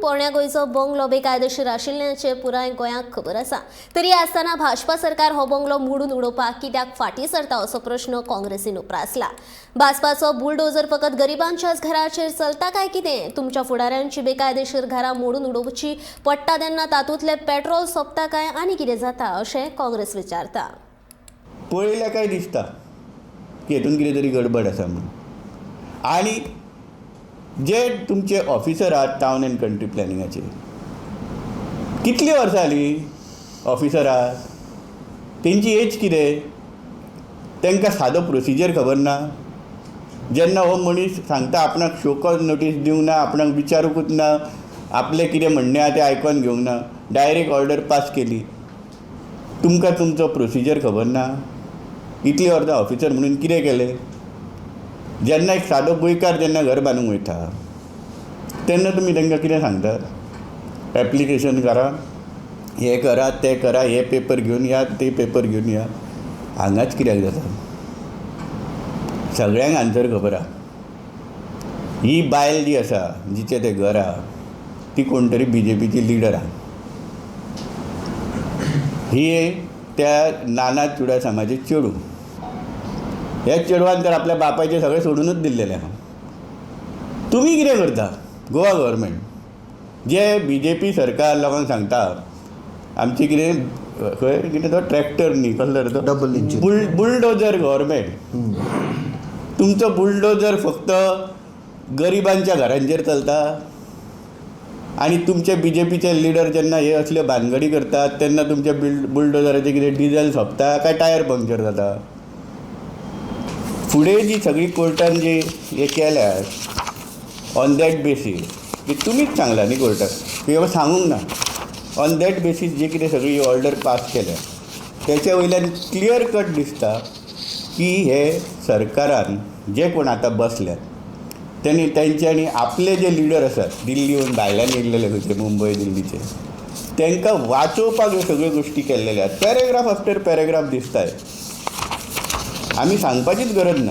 पोरण्या गोंयचो बंगलो बेकायदेशीर आशिल्ल्याचें पुराय गोंयाक खबर आसा. तरी आसतना भाजपा सरकार हो बंगलो मोडून उडोवपाक कित्याक फाटीं सरता असो प्रश्न काँग्रेसीन उप्रासला. भाजपाचो बुलडोजर फकत गरिबांच्याच घराचेर चलता काय कितें? तुमच्या फुडाऱ्यांची बेकायदेशीर घरां मोडून उडोवची पडटा तेन्ना तातूंतलें पेट्रोल सोंपता काय आनी कितें जाता अशें काँग्रेस विचारता. पळयल्या काय दिसता की हेतून कितें तरी गडबड आसा म्हणून. आनी जे तुमचे ऑफिसर आहात टावन अँड कंट्री प्लॅनिंगाचे, कितलीं वर्सां जालीं ऑफिसर आहात, तेंची एज कितें, तांकां सादो प्रोसिजर खबर ना. जेन्ना हो मनीस सांगता आपणाक शोकॉज नोटीस दिवंक ना, आपणाक विचारूंकूच ना, आपलें कितें म्हणणें आहा तें आयकोन घेवंक ना, डायरेक्ट ऑर्डर पास केली, तुमकां तुमचो प्रोसिजर खबर ना. इतलीं वर्सां ऑफिसर म्हणून कितें केलें? जेन्ना एक सादो गोंयकार जेन्ना घर बांदूंक वयता तेन्ना तुमी तांकां कितें सांगतात? एप्लिकेशन करा, हें करा, तें करा, हे पेपर घेवन या, ते पेपर घेवन या. हांगाच कित्याक जाता? सगळ्यांक आन्सर खबर आहा. ही बायल जी आसा, जिचें तें घर आहा, ती कोण तरी बीजेपीची लिडर आहा. ही त्या नाना चुडासामाचें चेडूं. ह्या चेडवान तर आपल्या बापायचें सगळें सोडुनूच दिल्लेलें आहा. तुमी कितें करता गोवा गव्हर्मेंट? जे बीजेपी सरकार लोकांक सांगता आमचें कितें खंय कितें तो ट्रॅक्टर न्ही कसलो रे तो डबल इंजीन. Bulldozer government. तुमचो बुलडोजर फक्त गरिबांच्या घरांचेर चलता. आनी तुमचे बीजेपीचे लिडर जेन्ना हे असल्यो भानगडी करतात तेन्ना तुमच्या बुलडोजराचें कितें डिजल सोंपता काय टायर पंक्चर जाता? फुडें जी सगळी कोर्टान जी हे केल्या ऑन that basis, की तुमीच सांगला न्ही कोर्टाक की बाबा सांगूंक ना, ऑन that basis जी कितें सगळी ऑर्डर पास केल्या तेच्या वयल्यान क्लियर कट दिसता की हे सरकारान जे कोण आतां बसल्यात तेणी तेंच्यांनी आपले जे लिडर आसात दिल्लीहून भायल्यान येयल्लेले खंयचे मुंबय दिल्लीचे, तांकां वाचोवपाक ह्यो सगळ्यो गोश्टी केल्लेले आसात. पॅरेग्राफ आफ्टर पॅरेग्राफ दिसताय, आमी सांगपाचीच गरज ना.